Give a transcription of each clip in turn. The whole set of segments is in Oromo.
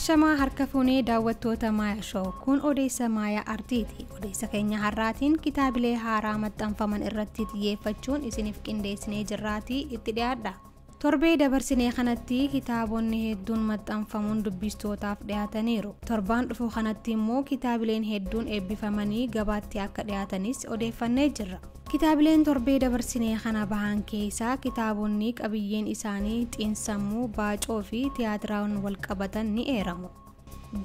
Ashamaa harka fuunee daawwattoota Maayaa Show kun odeessa Maayaa Artiiti. Odeessa keenya har'aatiin kitaabilee haaraa maxxanfaman irratti xiyyeeffachuun isiniif qindeessinee jirraatii itti dhiyaadha. Torbee dabarsinee kanatti kitaabonni hedduun maxxanfamuun dubbistootaaf dhiyaataniiru. Torbaan dhufu kanatti immoo kitaabileen hedduun eebbifamanii gabaatti akka dhiyaatanis odeeffannee jirra. Kitaabileen torbee dabarsinee kana bahan keessaa kitaabonni qabiyyeen isaanii xiinsammuu, baacoo fi tiyaatiraan wal qabatan ni eeramu.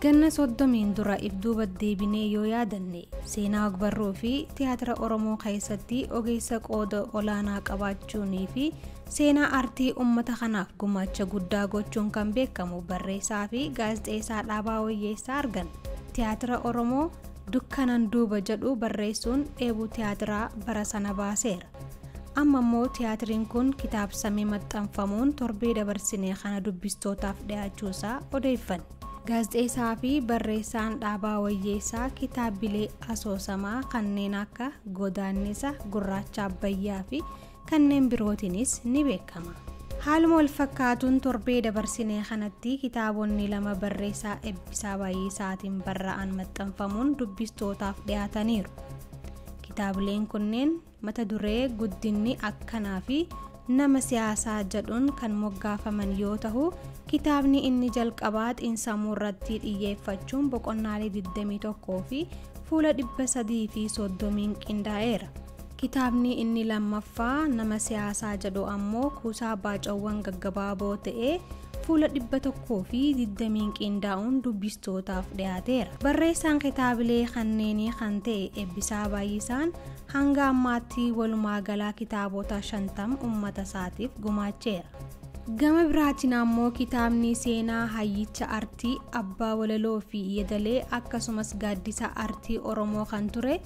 Ganna 30 dura if duuba deebinee yoo yaadanne seenaa ogbarruu fi tiyaatira Oromoo keessatti ogeessa qooda olaanaa qabaachuunii fi seenaa aartii uummata kanaaf gumaacha guddaa gochuun kan beekamu barreessaa fi gaazexeessaa Dhaabaa Wayyeessaa argan. Tiyaatira Oromoo dukkanan duuba jedhu barreessuun dheebuu tiyaatiraa bara sana baaseera. Amma immoo tiyaatiriin kun kitaabsamee maxxanfamuun torbee dabarsinee kana dubbistootaaf dhiyaachuusaa odeeffanne. Gaazexeessaa fi barreessaan Dhaabaa Wayyeessaa kitaabilee asoosamaa kanneen akka Godaannisa, Gurraacha Abbayyaa fi kanneen birootiinis ni beekama. Haaluma wal fakkaatuun torbee dabarsinee kanatti kitaabonni lama barreessaa Eebbisaa Baay'isaatiin barraa'an maxxanfamuun dubbistootaaf dhiyaataniiru. Kitaabileen kunneen mata duree guddinni akkanaa fi nama siyaasaa jedhuun kan moggaafaman yoo ta'u, kitaabni inni jalqabaa xiinsammuu irratti xiyyeeffachuun boqonnaalee 21 fi fuula 330 qindaa'eera. Kitaabni inni lammaffaa nama siyaasaa jedhu ammoo kuusaa baacawwan gaggabaaboo ta'ee fuula 120 qindaa'uun dubbistootaaf dhiyaateera. Barreessaan kitaabilee kanneenii kan ta'e Eebbisaa Baay'isaan hanga ammaatti walumaa galaa kitaabota 50 uummata isaatiif gumaacheera. Gama biraatiin ammoo kitaabni seenaa hayyicha aartii abbaa walaloo fi yedalee akkasumas gaaddisa aartii Oromoo kan ture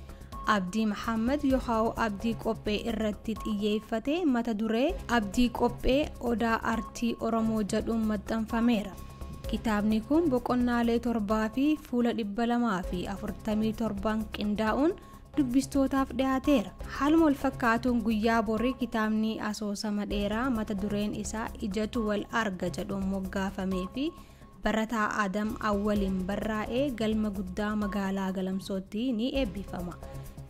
Abdii Mahammad yookaan Abdii Qophee irratti xiyyeeffate mata duree Abdii Qophee Odaa Aartii Oromoo jedhuun maxxanfameera. Kitaabni kun boqonnaalee 7 fi fuula 247 qindaa'uun dubbistootaaf dhiyaateera. Haaluma wal fakkaatuun guyyaa borii kitaabni asoosama dheeraa mata dureen isaa Ijatu wal arga jedhuun moggaafamee fi barataa Adam Awwaliin barraa'ee galma guddaa magaalaa Galamsootti ni eebbifama.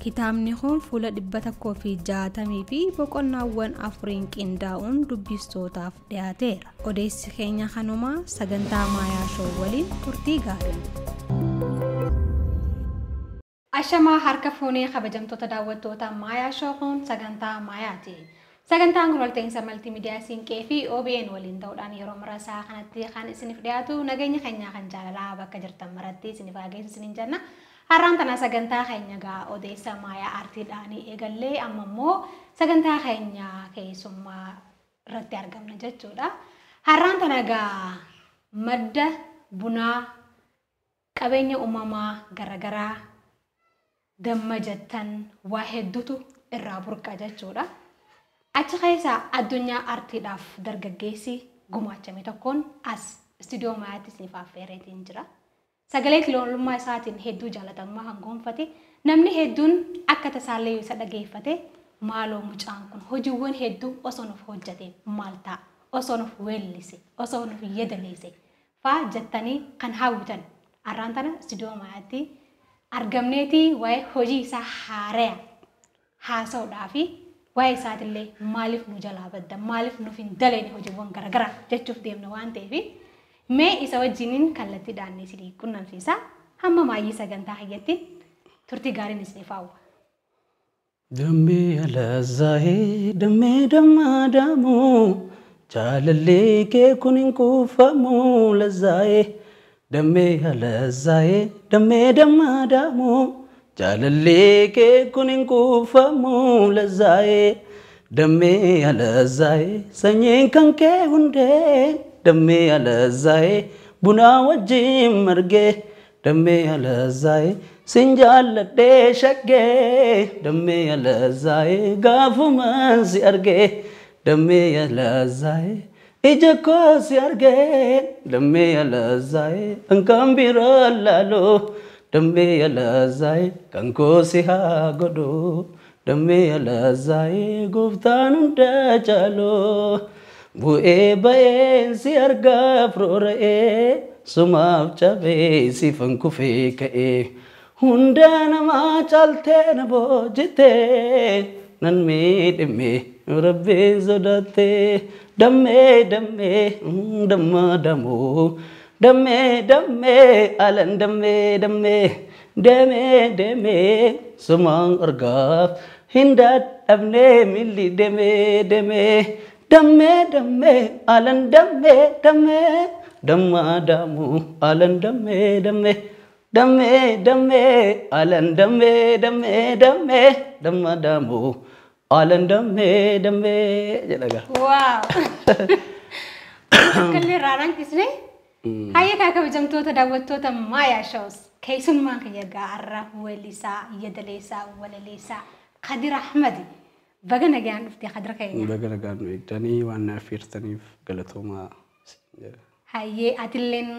Kitaabni kun fuula 160 fi boqonnaawwan 4 qindaa'uun dubbistootaaf dhiyaateera. Odeessi keenya kanuma sagantaa Maayaa Show waliin turtii gaarii. Ashamaa harka fuunee kabajamtoota daawwattoota Maayaa Show kun sagantaa Maayaati. Sagantaan kun walta'iinsa maltiimiidiyaa Siinqee fi OBN waliin ta'uudhaan yeroo muraasaa kanatti kan isiniif dhiyaatu nageenya keenyaa kan jaalalaa bakka jirtan maratti isiniif haa geessu isiniin jenna. Har'aan tana sagantaa keenya gaa odeessa Maayaa Aartiidhaan eegallee amma immoo sagantaa keenya keessummaa irratti argamna jechuudha. Har'aan tana gaa madda bunaa qabeenya uumamaa garaagaraa damma jettan waa hedduutu irraa burqa jechuudha. Achi keessaa addunyaa aartiidhaaf dargaggeessi gumaachame tokkoon as istuudiyoo Maayaatti isiniif affeereetiin jira. Sagalee kiloolummaa isaatiin hedduu jaalatamummaa kan gonfate namni hedduun akka tasaallee isa dhageeffate maaloo mucaan kun hojiiwwan hedduu osoo nuuf hojjate maal ta'a osoo nuuf weellise osoo nuuf yedaleesse faa jettanii kan hawwitan har'aan tana istuudiyoo Maayaatti argamneetii waa'ee hojii isaa haaraa haasa'uudhaa fi waa'ee isaatillee maaliif nu jalaa badda maaliif nuuf hin daleene hojiiwwan garaagaraa jechuuf deemna waan ta'eef mee isa wajjiniin kallattiidhaan isinii qunnamsiisa. Hamma maayyii sagantaa hayyatti turtii gaariin isiniif hawwa. Dammee alaazaa'ee dammee dammaa daamuu jaalallee kee kun hin kuufamu lazaa'ee dammee alaazaa'ee dammee dammaa daamuu jaalallee kee kun hin kuufamu lazaa'ee dammee alaazaa'ee sanyiin kan kee hundee dammee alaazaa'ee bunaa wajjin margee dammee alaazaa'ee sin jaalladhee shaggee dammee alaazaa'ee gaafumaan si argee dammee alaazaa'ee ija koo si argee dammee alaazaa'ee kan biraa laaloo dammee alaazaa'ee kan koo si haa godhuu dammee alaazaa'ee gooftaan hundaa caaloo bu'ee ba'een si argaaf roora'ee Sumaaf cabee siifan kufee ka'ee hunda namaa caaltee na boojjitee nan miidhame rabbiin sodaattee dammee dammee damma damoo dammee dammee alan dammee dammee deemee deemee sumaan argaaf hin dadhabnee milli deemee deemee dammee dammee alan dammee dammee damma damu alan dammee dammee dammee dammee alan dammee dammee dammee damma damu alan dammee dammee jedha gaa. Waaw! Akkallee raaraan kisnee. Hayyee kaa kabajamtoota daawwattoota Maayaa Shows keessummaan kiyya gaarra weellisaa yadaleessaa walaleessaa Kadir Ahmadi baga nagaan dhuftee Kadir keenya. Baga nagaan nu eegdanii waan na affeertaniif galatoomaa jedha. Hayyee atilleen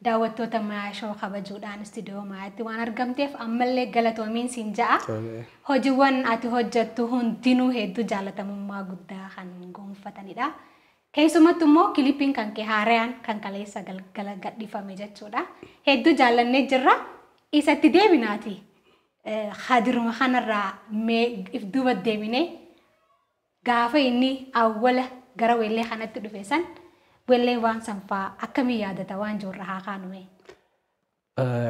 daawwattoota Maayaa Show kabajuudhaan istiidiyoo Maayaatti waan argamteef ammallee galatoomiin siin ja'a. Hojiiwwan ati hojjettu hundinuu hedduu jaalatamummaa guddaa kan gonfatanidha. Keessumattuu immoo kilippiin kan kee haaraan kan kaleessa galgala gadhiifame jechuudha. Hedduu jaallannee jirra. Isatti deebinaati. Kadiruma kanarraa mee if duuba deebinee gaafa inni awwala gara weellee kanatti dhufe san weellee waan sanfaa akkamii yaadata waan jirra haa kaanume.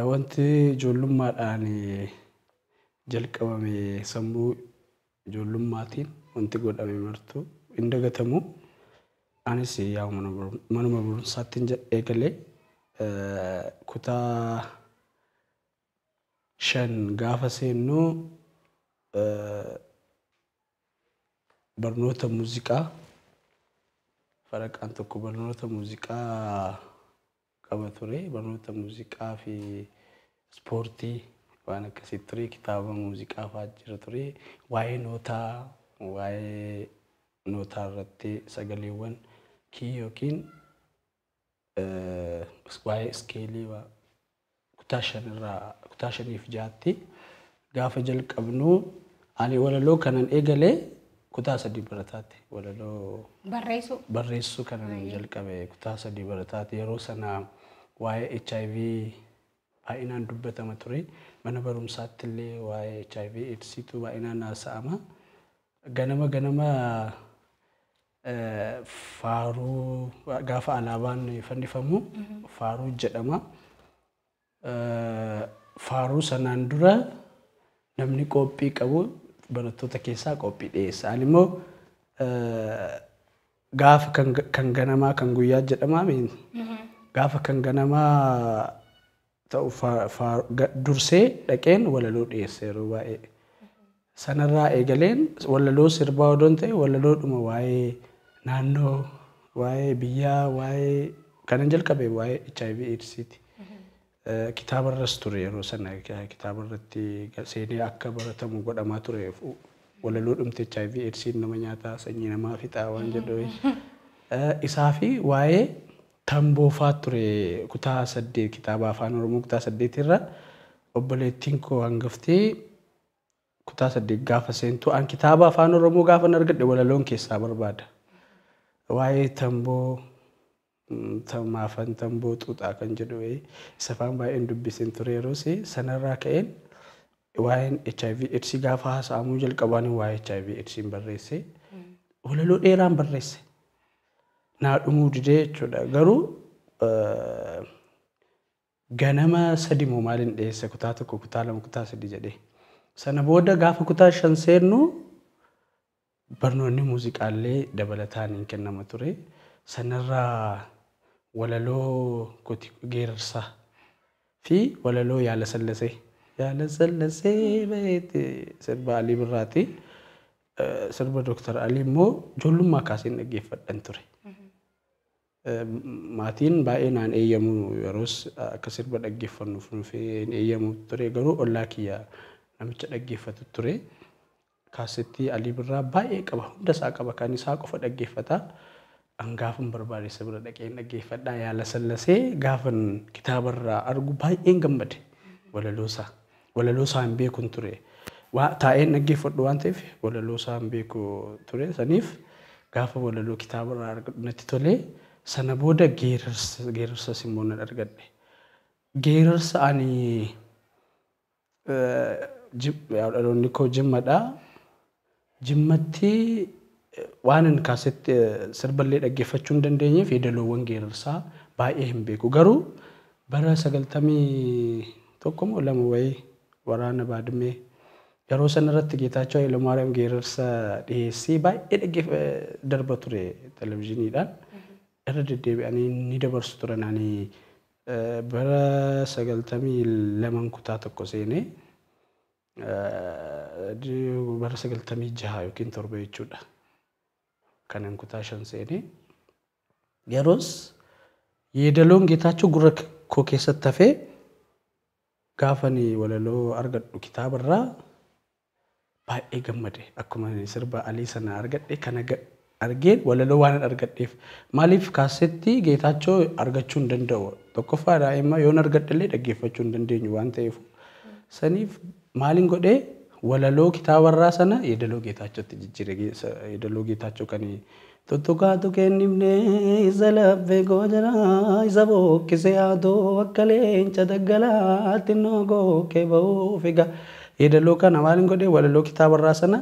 Wanti ijoollummaadhaan jalqabame sammuu ijoollummaatiin wanti godhame martuu hin dagatamu. Anis yaa manuma barumsaatti eegalee kutaa 5 gaafa seennu barnoota muuziqaa faraqaan tokko barnoota muuziqaa qaba ture. Barnoota muuziqaa fi ispoortii waan akkasii ture. Kitaaba muuziqaa fa'aa jira ture. Waa'ee nootaa irratti sagaleewwan kii yookiin waa'ee iskeelii kutaa 5 irraa kutaa 5 fi 6tti gaafa jalqabnu ani walaloo kanan eegalee kutaa 3 barataati. Walaloo Barreessuu. barreessuu kanan jalqabe kutaa 3 barataati. Yeroo sana waa'ee HIV baay'inaan dubbatama ture. Mana barumsaatti illee waa'ee HIV AIDSitu baay'inaan haasa'ama. Ganama ganama faaruu gaafa alaabaan fannifamu faaruu jedhama. Faaruu sanaan dura namni qophii qabu barattoota keessaa qophii dhiyeessa. Ani immoo gaafa kan ganamaa kan guyyaa jedhamaa gaafa kan ganamaa ta'u dursee dhaqeen walaloo dhiyeessa yeroo baay'ee. Sanarraa eegaleen walaloo sirbaa odoo hin ta'e walaloodhuma waa'ee naannoo, waa'ee biyyaa, waa'ee kanan jalqabe waa'ee HIV AIDSiiti. Kitaabarras ture yeroo sana kitaabarratti seenee akka baratamu godhamaa ture. Walaloo dhumte HIV AIDSiin nama nyaataa sanyii namaa fixaa waan jedhu. Isaa fi waa'ee tamboo fa'aa ture kutaa 8 kitaaba afaan Oromoo kutaa 8 irra obboleettiin koo hangaftee kutaa 8 gaafa seentu an kitaaba afaan Oromoo gaafa argadhe walaloon keessaa barbaada. Waa'ee tamboo maafan tamboo xuuxaa kan jedhu isa afaan baay'een dubbisin ture yeroo sanarraa ka'een waa'een HIV AIDS gaafa haasa'amuu jalqabaan waa'ee HIV AIDSiin barreesse. Walaloo dheeraan barreesse. Naa dhumuu didee jechuudha. Garuu ganama sadi moo maaliin dhiyeesse kutaa 1 kutaa 2 kutaa 3 jedhee. Sana booda gaafa kutaa 5 seennu barnoonni muuziqaallee dabalataan hin kennama ture. Sanarraa walaloo geerarsaa fi walaloo yaala sallasee. Yaala sallasee baheeti sirba Alii Birraati. Sirba Dooktar Alii immoo ijoollummaa kaaseen dhaggeeffadhan ture. Maatiin baay'ee naan eeyyamu yeroos akka sirba dhaggeeffannuuf nuuf hin eeyyamu ture garuu ollaa kiyya namicha dhaggeeffatu ture. Kaasettii Alii Birraa baay'ee qaba hunda isaa qaba kan isaa qofa dhaggeeffata. An gaafan barbaade isa bira dhaqeen dhaggeeffadhaa yaala sallasee gaafan kitaabarraa argu baay'een gammade walaloosaa. Walaloosaa hin beekun ture. Taa'een dhaggeeffadhu waan ta'eef walaloosaa hin beeku ture saniif gaafa walaloo kitaabarraa argadhu natti tolee Sana booda geerarsas immoo nan argadhe. Geerarsa ani dhaloonni koo Jimmadha. Jimmatti waan hin kaasetti sirballee dhaggeeffachuu hin dandeenyeef yeedaloowwan geerarsaa baay'ee hin beeku. Garuu bara 91 moo 2 wayii waraana Baadimee yeroo sanarratti Geetaachoo Hayilamaariyaam geerarsa dhiyeessii baay'ee darba ture televizyiiniidhaan. Irra deddeebi'anii ni dabarsu turan. Ani bara 92 kutaa 1 seenee bara 96 yookiin 7 jechuudha. Kanan kutaa 5 seenee yeroos yeedaloon Geetaachoo gurra koo keessatti hafee gaafani walaloo argadhu kitaabarraa baay'ee gammade. Akkuma sirba Alii sana argadhe kana argeen walaloo waan argadheef maaliif kaasetti Geetaachoo argachuu hin danda'u. Tokkoffaa daa'imma yoon argadhellee dhaggeeffachuu hin dandeenyu waan ta'eef saniif maaliin godhee walaloo kitaabarraa sana yeedaloo Geetaachootti jijjiire. Yeedaloo Geetaachoo kan tuttuqaatu kennifne isa laffee koo jala isa bookkise yaaduu akka leenca daggalaa xinnoo kookee ba'uuf egaa yeedaloo kana maaliin godhee walaloo kitaabarraa sana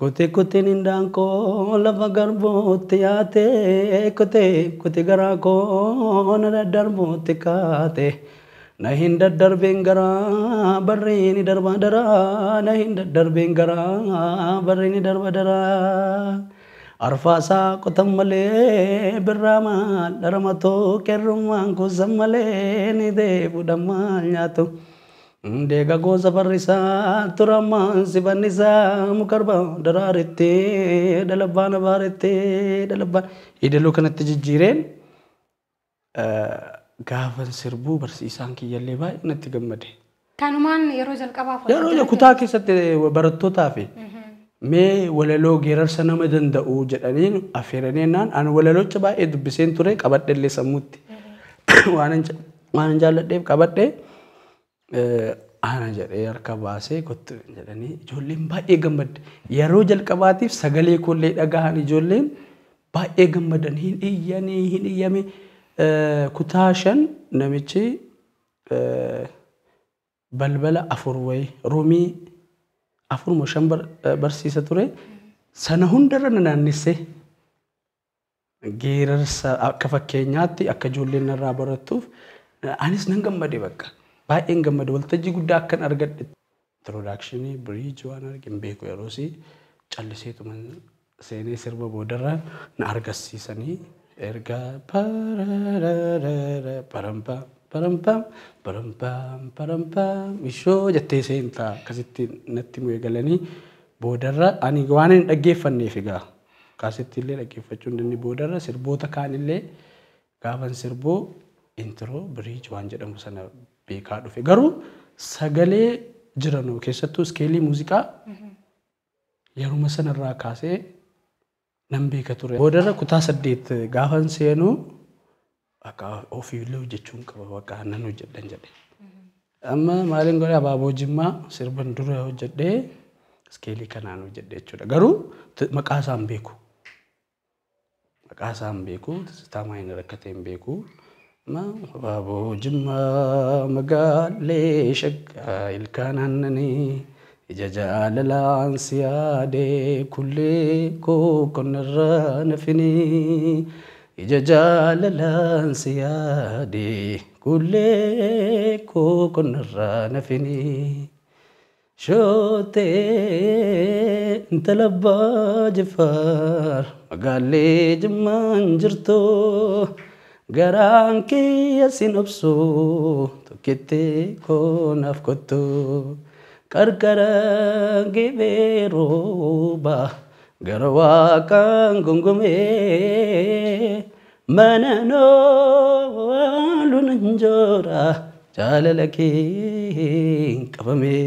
kotee koteen hindaankoo lafa garbootti yaatee kotee kotee garaa koo na daddarbootti kaate na hin daddarbeen garaa barreeni darba daraa na hin daddarbeen garaa barreeni darba daraa arfaasaa qotan malee birraa maal dharamatoo qeerrummaan kuusan malee ni deebiidha maal nyaatu. Deega gosa barrisaa turamaan si fannisaa mukarba daraaritti dhalabbaan abaaritti dhalabbaan. Yeedaloo kanatti jijjiireen gaafan sirbuu barsiisaan kiyyallee baay'ee natti gammade. Kanumaan yeroo jalqabaaf Yeroo kutaa keessatti barattootaa fi mee walaloo geerarsa nama danda'u jedhanii affeeranii naan ani walalocha baay'ee dubbiseen ture qabadhellee sammuutti. Waan jaalladheef qabadhee ana jedhee harka baasee kottu jedhanii ijoolleen baay'ee gammadde. Yeroo jalqabaatiif sagalee koollee dhagahan ijoolleen baay'ee gammadan hin iyyanii hin iyyame. Kutaa 5 namichi balbala 4 wayii ruumii 4 moo 5 barsiisa ture. Sana hundarra na naannessee geerarsa akka fakkeenyaatti akka ijoolleen narraa barattuuf anis nan gammade bakka. Baay'een gammade waltajjii guddaa akkan argadhe. Introduction bridge waan arge hin beeku yeroosi calliseetuma seenee sirba boodarra na argisiisanii erga parampam parampam parampam parampam ishoo jettee seentaa akkasitti natti himu eegalanii boodarra ani waan hin dhaggeeffanneef egaa kaasetti illee dhaggeeffachuu hin dandeenye boodarra sirboota kaanillee gaafan sirboo intro bridge waan jedhamu sana beekaa dhufe. Garuu sagalee jiranuu keessattuu iskeelii muuziqaa yeruma sanarraa kaasee nan beeka ture. Boodarra kutaa 8 gaafan seenuu akka ofiillee hojjechuun qaba bakka nan hojjedhan jedhe. Amma maaliin godhe abaaboo Jimmaa sirban dura hojjedhee iskeelii kanaan hojjedhe jechuudha. Garuu maqaa isaa hin beeku. Maqaa isaa hin beeku, tisitaa maayina rakkatee hin beeku. Abaaboo Jimmaa magaalee shaggaa ilkaan aannanii ija jaalalaan si yaadee kullee koo qonnarraa nafinii ija jaalalaan si yaadee kullee koo qonnarraa nafinii shootee intala abbaa Jifaar magaalee Jimmaan jirtu garaan kiyya sin obsu tokkitti koo naaf kottu qarqara gibee rooba gara waaqaan gongomee mana noolu nan joora jaalala keen qabame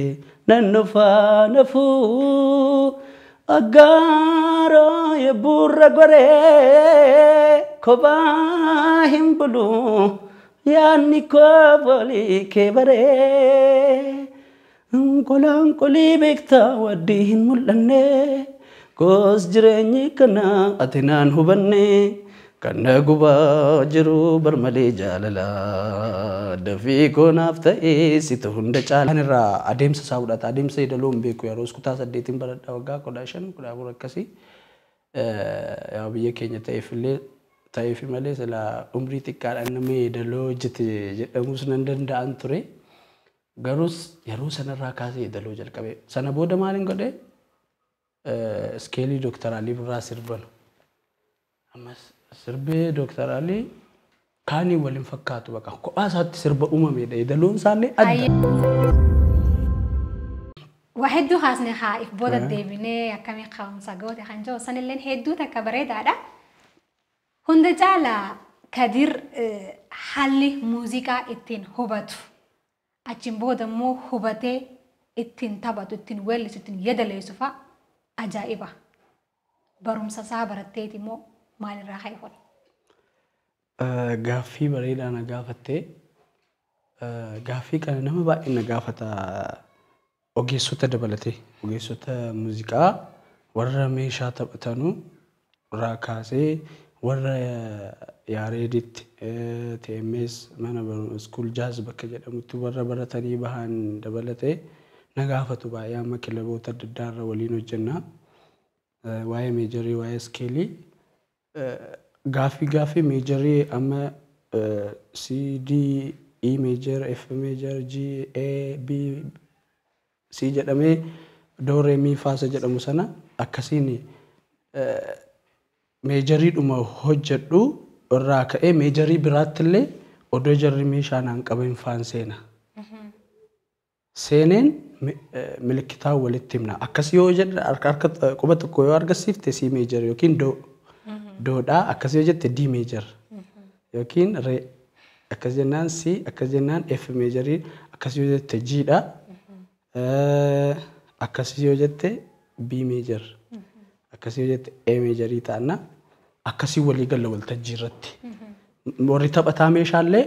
nan dhufaa nafuu aggaaroo yebbuurra goree kophaa hin bulu yaadni koo foolii kee baree qolaan qolii beektaa waddii hin mul'anne koos jireenyi kana ati naan hubanne Kan na gubaa jiru barmalee jaalala dafii koonaaf ta'ee situ hunda caala. Kan irraa adeemsa isaa fudhata. Adeemsa yeedaloo hin beeku yeroo kutaa 8 baradha waggaa 15 14 akkasii. Yaa biyya keenya ta'eefillee ta'eefi malee sila umrii xiqqaadhaan nama yeedaloo hojjete jedhamus nan danda'an ture. Garuu yeroo sanarraa kaasee yeedaloo jalqabe. Sana booda maaliin godhee iskeelii Dooktar Alii Birraa sirbanu. Ammas sirbee Dooktar Alii kaanii waliin fakkaatu baqa. Kophaa isaatti sirba uumamedha. Yeedaloon isaallee adda. Waa hedduu haasne haa if booda deebinee akkamii ka'umsa goote kan jiru sanilleen hedduu takka bareedaadha. Hunda caalaa Kadir haalli muuziqaa ittiin hubatu achiin booda immoo hubatee ittiin taphatu ittiin weellisu ittiin yeedaleessu fa'a ajaa'iba. Barumsa isaa baratteeti immoo maalirraa ka'e kun? Gaaffii bareedaa na gaafattee gaaffii kana nama baay'ee na gaafata ogeessota dabalatee ogeessota muuziqaa warra meeshaa taphatanuu irraa kaasee warra yaareeditti TMS mana school jazz bakka jedhamutti warra baratanii bahan dabalatee na gaafatu baay'ee amma kilaboota adda addaa irra waliin hojjenna. Waa'ee meejarii waa'ee iskeelii gaaffii meejarii amma C D E major F major G A B C jedhamee do re mi fa sa jedhamu sana akkasiin meejariidhuma hojjedhu irraa ka'ee meejarii biraatti illee odoo jarri meeshaa naan qaban faan seena. Seeneen milikitaa walitti himna. Akkas yoo jedhe harka quba tokko yoo argisiifte C major yookiin do doodhaa akkas yoo jette D major yookiin re akkas jennaan C akkas jennaan F majorii akkas yoo jette G dha. Akkas yoo jette B major akkas yoo jette A majorii ta'anna akkasii walii galla waltajjii irratti. Warri taphataa meeshaallee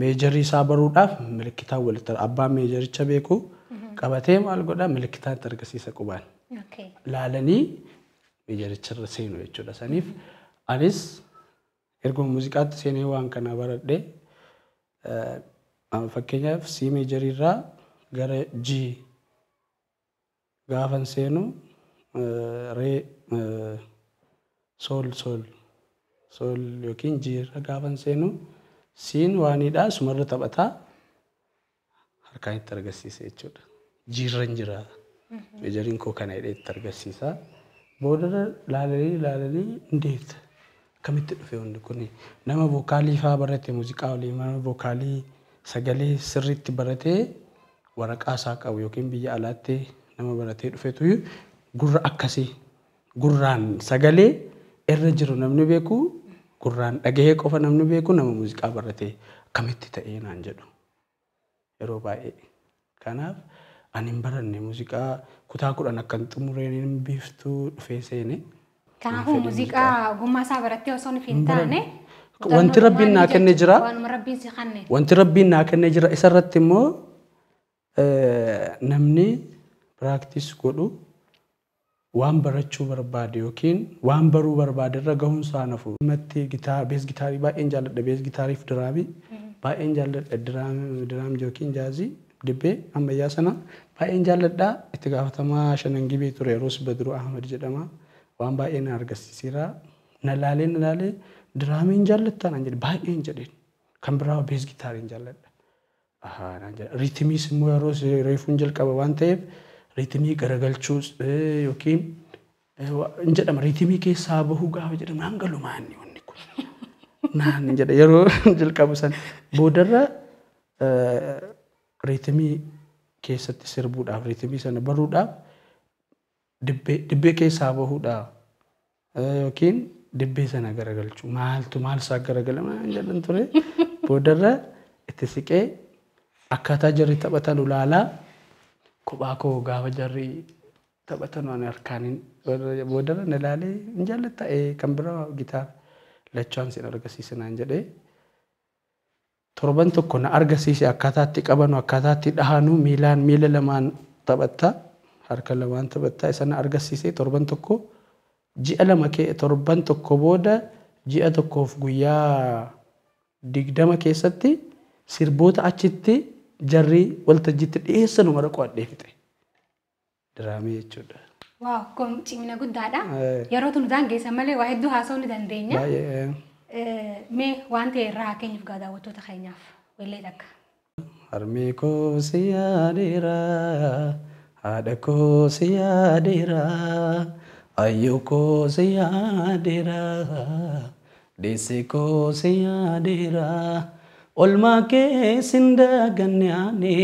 meejarii isaa baruudhaaf milikitaa walitti abbaan meejaricha beeku qabatee maal godhaa milikitaa itti argisiisa qubaan. Laalanii meejaricha irra seenu jechuudha. Saniif anis erga muuziqaatti seenee waan kana baradhee fakkeenyaaf C meejarii irraa gara G gaafan seenu re sol sol sol yookiin G irra gaafan seenu siin waanidha sumarra taphataa harkaan itti argisiisa jechuudha. G irra hin jira. Meejariin koo kana jedhee itti argisiisa. Booda laalanii indeet akkamitti dhufe wanti kun nama vookaalii fa'aa barate muuziqaa waliin nama vookaalii sagalee sirriitti baratee waraqaa isaa qabu yookiin biyya alaatti nama baratee dhufetu gurra akkasii gurraan sagalee irra jiru namni beeku gurraan dhagahee qofa namni beeku nama muuziqaa baratee akkamitti ta'ee naan jedhu yeroo baay'ee. Kanaaf ani hin baranne muuziqaa kutaa 10 akkan xumureen biiftuu dhufee seene. Kanaafuu muuziqaa ogummaa isaa barattee osoo hin taane wanti rabbiin naa kenne jira. Waanuma rabbiin si kenne. Wanti rabbiin naa kenne jira isarratti immoo namni piraaktis godhu waan barachuu barbaade yookiin waan baruu barbaade irra gahuun isaa nafu. Matti gitaar bees gitaarii baay'een jaalladha bees gitaariif diraamii baay'een jaalladha diraam yookiin jaazii dibbee ammayyaa sana baay'een jaalladha itti gaafatamaa shanan gibee ture yeroos Badruu Ahmad jedhama waan baay'ee na argisiiseera na laalee diraamiin jaallattaa naan jedhe baay'een jedheen kan biraa bees gitaariin jaalladha. Ahaa naan jedhe riitimiis immoo yeroo reefuun jalqaba waan ta'eef riitimii garagalchuus yookiin hin jedhama riitimii keessaa bahuu gaafa jedhamu naan galu maanni wanni kun naan jedha yeroo jalqabu san boodarra riitimii keessatti sirbuudhaaf riitimii sana baruudhaaf dibbee keessaa bahuudhaaf yookiin dibbee sana garagalchuu maaltu maal isaa garagalama jedhan ture boodarra itti siqee akkaataa jarri taphatan ulaalaa kophaa koo gaafa jarri taphatan waan harkaaniin boodarra na ilaalee hin jaallatta kan biraa gitaara lachaan sin argisiisa naan jedhee torban tokko na argisiise akkaataatti qabanu akkaataatti dhahanu miilaan miila lamaan taphatta harka lamaan taphatta isa na argisiise torban tokko Ji'a 2 torban tokko booda ji'a tokkoof guyyaa 20 keessatti sirboota achitti jarri waltajjiitti dhiyeessan mara qo'adhee fixe. Diraamii jechuudha. Waaw, kun cimina guddaadha. Yeroo tun daangeessa malee waa hedduu haasa'uu ni dandeenya. Baay'ee. Mee waan ta'e irraa haa keenyuuf gaa daawwattoota keenyaaf wallee takka. Harmee koo si yaadeera, haadha koo si yaadeera, ayyoo koo si yaadeera, deessee koo si yaadeera. Olmaa kee sin daganne ani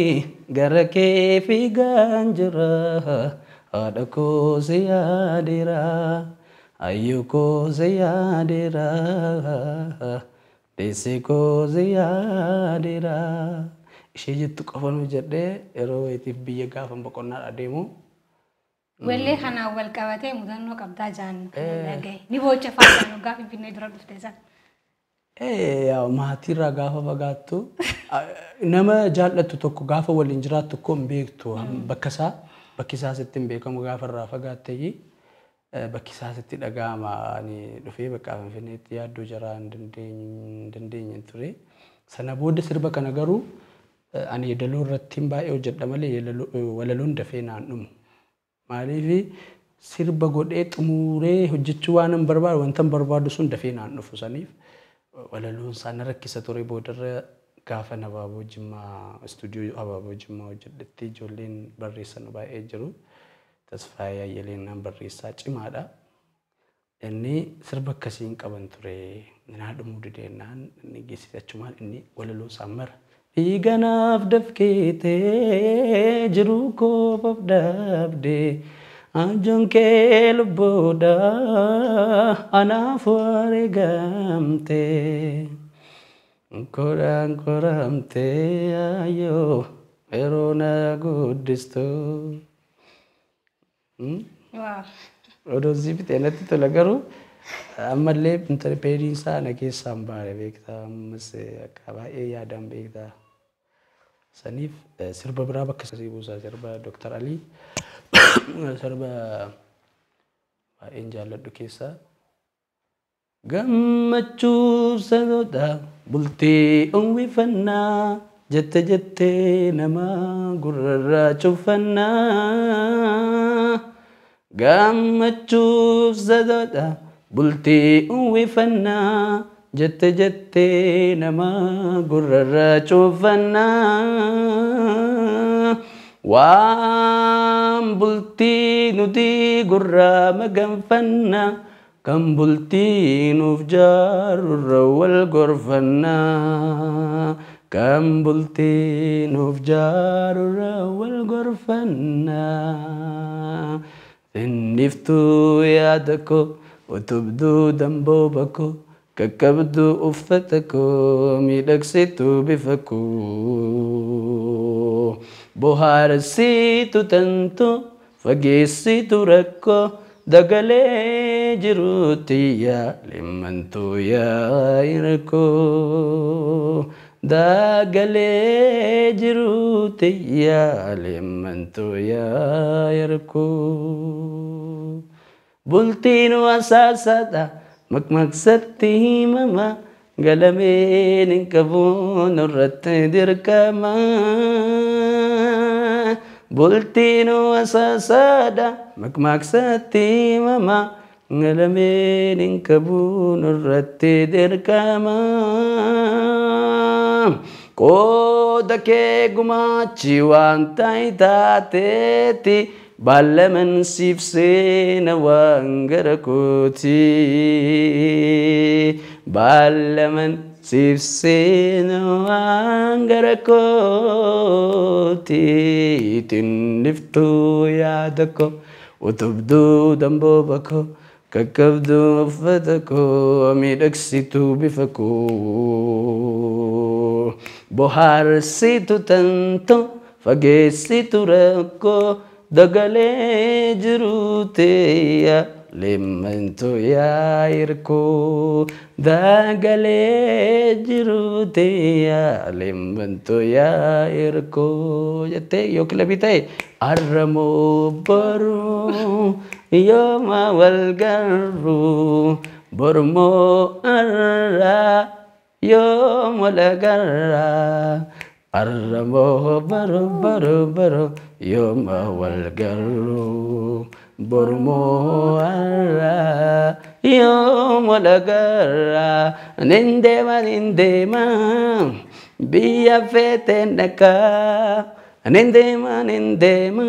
gara kee fiigaan jira. Haadha koo si yaadeera, ayyoo koo si yaadeera, deessee koo si yaadeera. Ishee jettu qofa nu jedhee yeroo wayitiif biyya gaafa boqonnaadha deemu. Wallee kanaan wal qabatee mudannoo qabdaa jaan dhagaye. Ni boocha faayidaan waggaa Finfinnee dura dhufte san. Maatiirraa gaafa fagaattu nama jaallattu tokko gaafa waliin jiraattu tokko hin beektu bakka isaa bakki isaa sitti hin beekamu gaafa irraa fagaatte bakki isaa sitti dhaga'ama. Ani dhufee bakka Finfinneetti yaaddoo jaraa hin dandeenye ture. Sana booda sirba kana garuu ani yeedaloo irratti baay'ee hojjedha malee walaloon dafee naan dhumu. Maaliif sirba godhee xumuree hojjechuu waan hin barbaadu wanta hin barbaadu sun dafee naan dhufu saniif walaloon isaa na rakkisa ture. Boodarra gaafa Abaaboo Jimmaa istuudiyoo Abaaboo Jimmaa hojjedhetti ijoolleen barreessan baay'ee jiru. Tasfaayee Ayyaleen naan barreessaa cimaadha. Inni sirba akkasii hin qaban ture. Naa dhumuu dideenaan inni geessise achumaan inni walaloo isaa mara. Dhiiganaaf dafkeetee jiruu koof of dhabdee ajoon kee lubbuudha anaaf wareegamte. Koraan koramtee ayyoo yeroo na guddistu. Odoo si fixee natti tola garuu ammallee peeriin isaa na keessaa hin baane beektaa ammas akka baay'ee yaadaan beektaa. Saniif sirba biraa bakka sii buusaa sirba Dr. Alii sirba baay'een jaalladhu keessaa. Gammachuu sadoodha bultii uwwifannaa jette jettee nama gurrarraa cufannaa. Gammachuu sadoodha bultii uwwifannaa jette jettee nama gurrarraa cufannaa. Waan bultii nuti gurraa maganfannaa kan bultii nuuf jaarurra wal gorfannaa. Kan bultii nuuf jaarurra wal gorfannaa. Sinniftuu yaada koo utubduu dambooba koo qaqqabduu uffata koo miidhagsituu bifa koo. Bohaarsitu tantu fageessitu rakkoo dagalee jiruutti yaa limmantuu yaa hirkoo. Dagalee jiruutti yaa limmantuu yaa hirkoo. Bultiin wasaasaadha maqmaqsatti himama galameen hin qabu nurratti dirqama. Bultiin wasaasaadha maqmaqsatti himama galameen hin qabu nurratti dirqama. Qooda kee gumaachi waan taateeti baalaman siif seena waan gara kooti. Baalaman siif seena waan gara kooti. Tinniftuu yaada koo utubduu dambooba koo qaqqabduu uffata koo miidhagsituu bifa koo. Bohaarsitu tantu fageessitu rakkoo dagalee jiruuti yaa Limmantu yaa hirkoo daagalee jiruuti yaa limmantu yaa hirkoo jettee yoo kilabii ta'e arramoo boruu yooma wal garruu bormoo arraa yooma wal agarraa arramoo baru baru baru yooma wal garruu bormoo arraa yooma wal agarraa nin deema nin deema biyya feeteen dhaqaa nin deema nin deema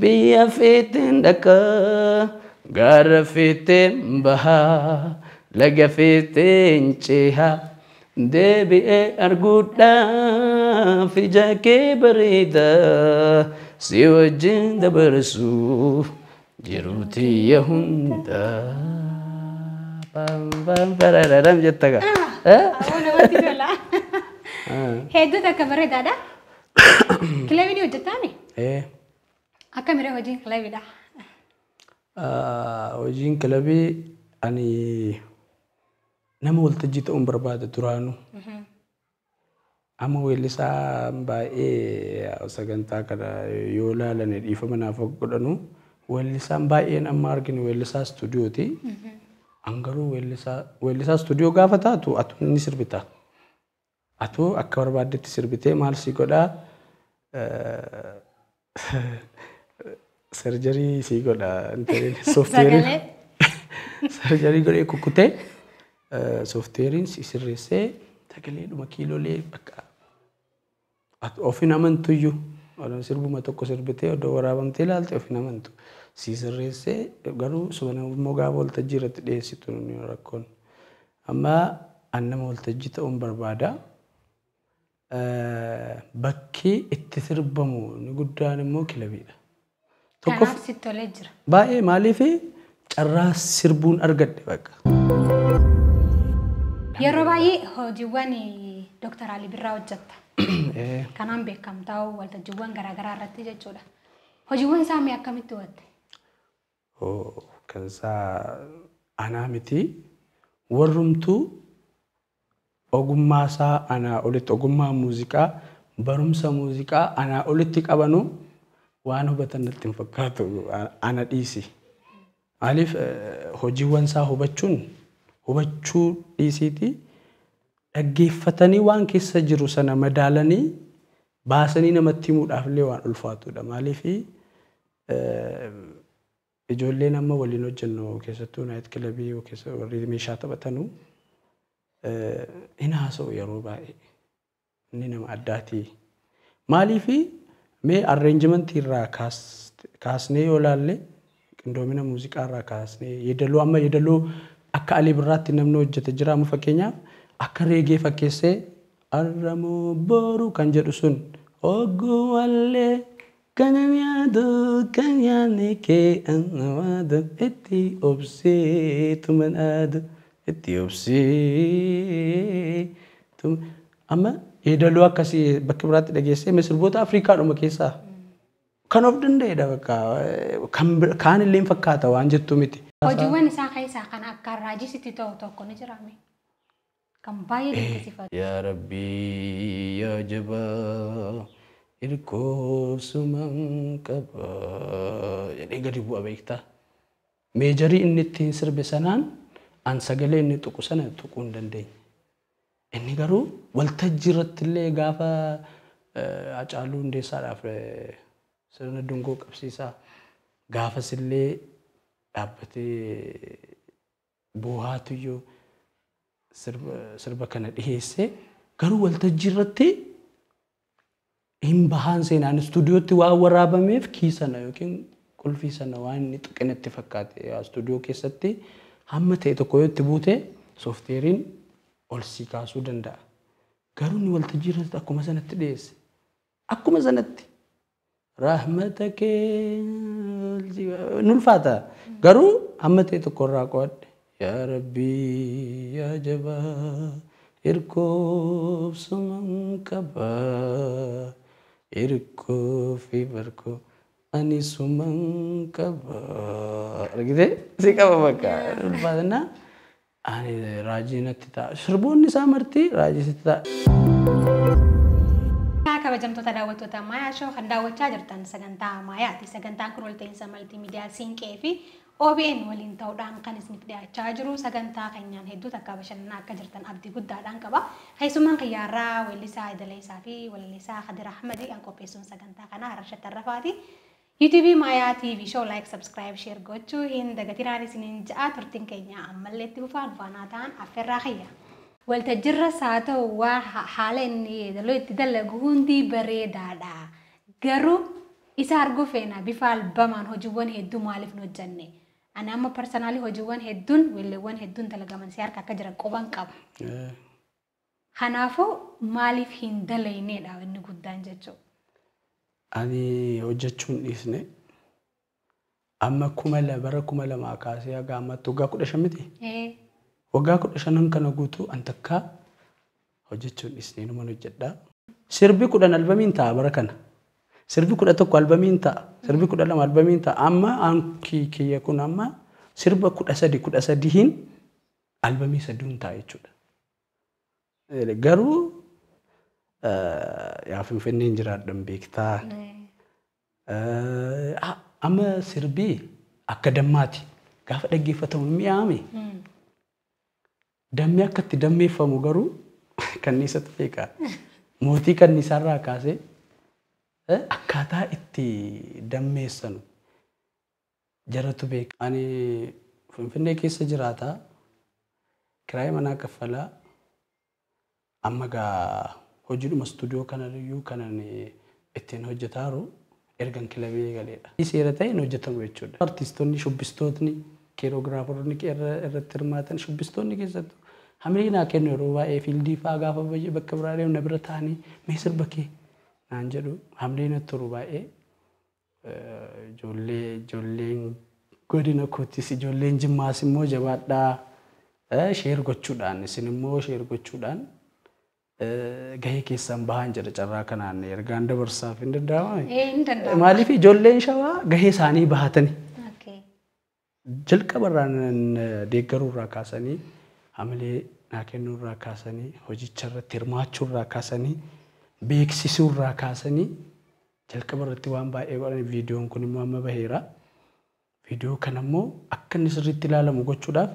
biyya feeteen dhaqaa gaara feeteen bahaa laga feeteen cehaa deebi'ee arguudhaaf ija kee bareedaa si wajjin dabarsuuf jiruu tiyya hundaa. Pam pam parararam jetta gaa. Awwa namatti tola. Hedduu takka bareedaadha. Kilabii ni hojjettaami? Akka miree hojiin kilabiidha. Hojiin kilabii ani nama waltajjii ta'uun barbaada duraanuu. Amma weellisaa baay'ee sagantaa kana yoo ilaalan dhiifama naaf godhanu weellisaan baay'een amma arginu weellisaa istuudiyooti. An garuu weellisaa istuudiyoo gaafa taatu atu ni sirbita. Atu akka barbaaddetti sirbitee maal si godhaa sarjarii si godhaa sooftiweerii sarjarii godhee kukkutee sooftiweeriin si sirreessee sagaleedhuma kiilolee bakka of hin amantuyyuu sirbuma tokko sirbitee odoo waraabamtee ilaalte of hin amantu si sirreessee garuu suma immoo gaafa waltajjii irratti dhiyeessitu ni rakkoon. Amma an nama waltajjii ta'uun barbaada. Bakki itti sirbamu inni guddaan immoo kilabiidha. Kanaaf sitti tolee jira. Baay'ee maaliif carraa sirbuun argadhe bakka. Yeroo baay'ee hojiiwwan Dr. Alii Birraa hojjetta. Kanaan beekamtaa waltajjiiwwan garaagaraa irratti jechuudha. Hojiiwwan isaa mee akkamitti hubatte? Kan isaa anaa miti warrumtuu ogummaa isaa anaa olitti ogummaa muuziqaa barumsa muuziqaa anaa olitti qabanu waan hubatan natti hin fakkaatu ana dhiisi. Maaliif hojiiwwan isaa hubachuun hubachuu dhiisiiti dhaggeeffatanii waan keessa jiru sana madaalanii baasanii namatti himuudhaaf illee waan ulfaatudha. Maaliif ijoolleen amma waliin hojjennu keessattuu naayit kilabii warri meeshaa taphatanu hin haasa'u yeroo baay'ee. Inni nama addaati. Maaliif mee arreenjimentii irraa kaasnee yoo ilaalle qindoomina muuziqaa irraa kaasnee yeedaloo amma yeedaloo akka Alii Birraatti namni hojjete jira amma fakkeenyaaf akka reegee fakkeessee arramoo boru kan jedhu sun oggumallee kanan yaadu kan yaadni kee annawaadu itti obsee tuman aadu itti obsee amma yeedaloo akkasii bakka biraatti dhageessee sirboota Afrikaadhuma keessaa kan of danda'edha bakka kaan illee hin fakkaata waan jettu miti. Hojiiwwan isaa keessaa kan akka raajii sitti ta'u tokko ni jiraame. Kan baay'ee dinqisiifatu. Yaa Rabbii yaa jabaa hirkoofsuman qaba jedhee gadi bu'a beektaa. Meejarii inni ittiin sirbe sanaan an sagalee inni tuqu sana tuquu hin dandeenye. Inni garuu waltajjii irratti illee gaafa Hacaaluu Hundeessaadhaaf sirna dungoo qabsiisaa gaafas illee dhaabbatee boohaatuyyuu sirba kana dhiheessee garuu waltajjii irratti hin bahaan seenaan istuudiyootti waan waraabameef kii sana yookiin qulfii sana waan inni tuqinatti fakkaate istuudiyoo keessatti hamma ta'e tokko yoo itti buute sooftiweeriin ol sii kaasuu danda'a. Garuu inni waltajjii irratti akkuma sanatti dhiyeesse. Akkuma sanatti rahmata kee ni ulfaata. Garuu hamma ta'e tokko irraa qo'adhe. Yaa Rabbii yaa jabaa hirkoofsuman qaba hirkoo fi barkoo Ani suman qaba. Argitee si qaba bakka ulfaatinaa ani raajii natti ta'a. Sirboonni isaa marti raajii sitti ta'a. Kabajamtoota daawwattoota Maayaa Show kan daawwachaa jirtan sagantaa Maayaati. Sagantaan kun walta'iinsa maltiimiidiyaa Siinqee fi OBN waliin ta'uudhaan kan isiniif dhiyaachaa jiru. Sagantaa keenyaan hedduu takka bashannanaa akka jirtan abdii guddaadhaan qaba. Keessummaan kiyyaarraa weellisaa Idaleessaa fi walleessaa Kadir Ahmadi kan qopheessuun sagantaa kanaa Harasha Tarrafaati. YouTube Maayaa TV Show like, subscribe, share gochuu hin dagatinaan isiniin ja'a. Turtiin keenya ammallee itti fufaan faanaa ta'an affeerraa kiyya. Waltajjiirras haa ta'u waa haala inni yeedaloo itti dalagu hundi bareedaadha. Garuu isa arguu feena bifa albamaan hojiiwwan hedduu maaliif hin hojjenne? Ani amma personally hojiiwwan hedduun weelleewwan hedduun dalagaman si harka akka jiran quban qaba. Kanaafuu maaliif hin dalaynedha inni guddaan jechuudha. Ani hojjechuu hin dhiisne. Amma bara 2000 kaasee haga ammaatti waggaa 15 miti? Waggaa 15 kana guutuu an takkaa hojjechuu hin dhiisne numan hojjedha. Sirbi 10 albamiin ta'a bara kana. Sirbi 11 albamiin ta'a. Sirbi 12 albamiin ta'a. Amma an kiyya kun amma sirba 13 13 albamii saduun ta'a jechuudha. Garuu yaa Finfinneen jiraadhan beektaa. Amma sirbii akka dammaati. Gaafa dhaggeeffatamu mi'aame. Dammi akka itti dammeeffamu garuu kanniisatu beeka. Mootii kanniisaarraa kaasee akkaataa itti dammeessanu jaratu beeka. Ani Finfinnee keessa jiraataa, kiraayii manaa kaffalaa, amma gaa hojiidhuma istuudiyoo kanariyyuu kanan ittiin hojjetaaru ergan kilabii eegaleedha. Seera ta'e hin hojjetamu jechuudha. Artistoonni, shubbistootni, keeroogiraafaroonni irratti hirmaatan shubbistoonni keessattuu hamilee naa kennu yeroo baay'ee fiildii fa'aa gaafa bakka biraa deemu na bira taa'anii mee sirba kee naan jedhu hamilee natti tolu baay'ee. Ijoolleen godina kootis ijoolleen Jimmaas immoo jabaadhaa share gochuudhaan isin immoo share gochuudhaan gahee keessan bahan jedha carraa kanaan ergaan dabarsaaf hin danda'amaa? Hin danda'ama. Maaliif ijoolleen Shawaa gahee isaanii bahatanii jalqabarraa deeggaruurraa kaasanii hamilee naa kennuurraa kaasanii hojicha irratti hirmaachuurraa kaasanii beeksisuurraa kaasanii jalqaba irratti waan baay'ee godhan. Viidiyoon kun immoo amma baheera. Viidiyoo kana immoo akka inni sirriitti ilaalamu gochuudhaaf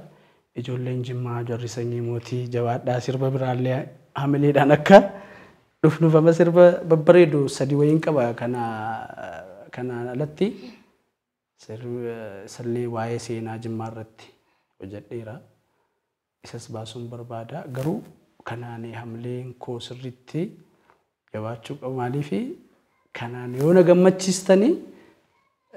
ijoolleen Jimmaa jarri sanyii mootii jabaadhaa sirba biraallee hamileedhaan akka dhufnuuf amma sirba babbareedu 3 wayiin qaba. Kanaan alatti sallee waa'ee seenaa Jimmaa irratti hojjedheera. Isas baasuun barbaada. Garuu kanaan hamileen koo sirriitti jabaachuu qabu. Maaliif kanaan yoo na gammachiistanii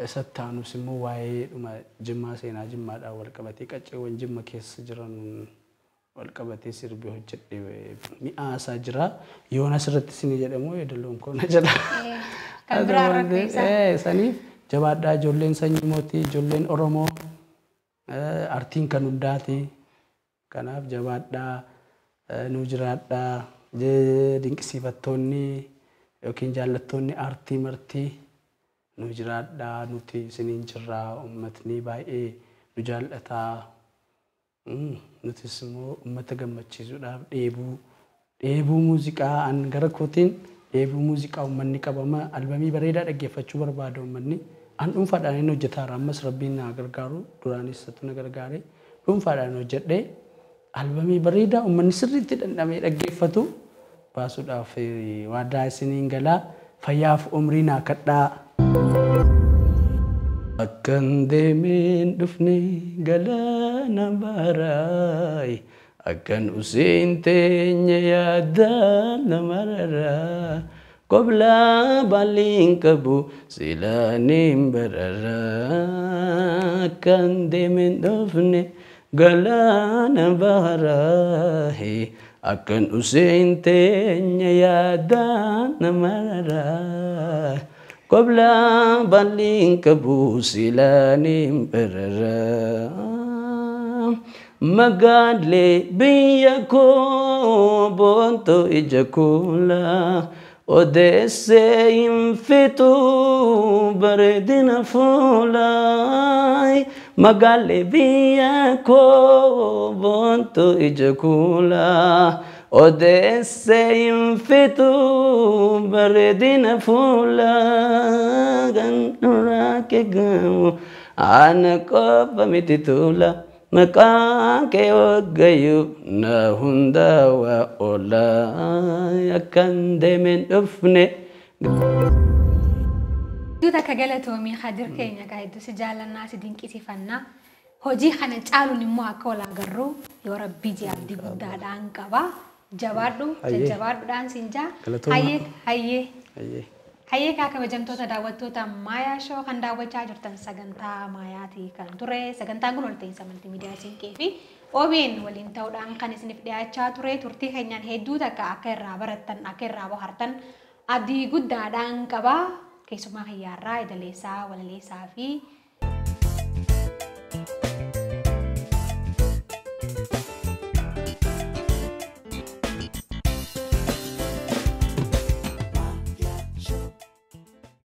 isatti aanus immoo waa'ee dhuma Jimmaa seenaa Jimmaadhaan wal qabatee qacceewwan Jimma keessa jiran wal qabatee sirbi hojjedhee mi'aasaa jira. Yoon asirratti isinii jedhamu yeedaloon koo na jala. Kan biraa rakkoo isaa. Saniif jabaadhaa ijoolleen sanyii mootii ijoolleen Oromoo artiin kan hundaati. Kanaaf jabaadhaa nu jiraadhaa dinqisiifattoonni yookiin jaallattoonni aartii martii nu jiraadhaa nuti isiniin jirraa uummatni baay'ee nu jaallataa. Nutis immoo uummata gammachiisuudhaaf dheebuu muuziqaa an gara kootiin dheebuu muuziqaa uummanni qabama albamii bareedaa dhaggeeffachuu barbaada uummanni an dhuunfaadhaan hin hojjetaara ammas rabbiin na gargaaru duraanis isatu na gargaare dhuunfaadhaan hojjedhee albamii bareedaa uummanni sirriitti dhandhamee dhaggeeffatu baasuudhaaf waadaa isiniin galaa fayyaaf umrii naa kadhaa. Akkan deemeen dhufne galaana baaraay akkan useen teenye yaadaan nama raraa qoblaa baaliin qabu silaaniin bararaa akkan deemeen dhufne galaana baaraay akkan useen teenye yaadaan nama raraa qoblaa baaliin qabu silaaniin bararaa. Magaalee biyya koo boontuu ija kuulaa Odeessee hin fixu bareedina fuulaa, magaalli biyya koo boontu ija kuulaa. Odeessee hin fixu bareedina fuulaa, kan duraa kee gamu ana qofa miti tuula. Maqaan kee waggayyuu na hundaa oola, akkan deemeen dhufne. Hedduu takka galatoomii Kadir keenya, gaa hedduu si jaallannaa, si dinqisiifannaa. Hojii kana caaluun immoo akka wal agarru yoo Rabbii ji abdii guddaadhaan qaba. Jabaadhu, jajjabaadhuudhaan siin jaa. Hayyee hayyee. Hayyee kaa, kabajamtoota daawwattoota Maayaa Show kan daawwachaa jirtan, sagantaa Maayaatii kan ture. Sagantaan kun walta'iinsa maltiimiidiyaa Siinqee fi OBN waliin ta'uudhaan kan isiniif dhiyaachaa ture. Turtii keenyaan hedduu takka akka irraa barattan, akka irraa bohaartan abdii guddaadhaan qaba. Keessumaa kiyyaarraa idaleessaa, walaleessaa fi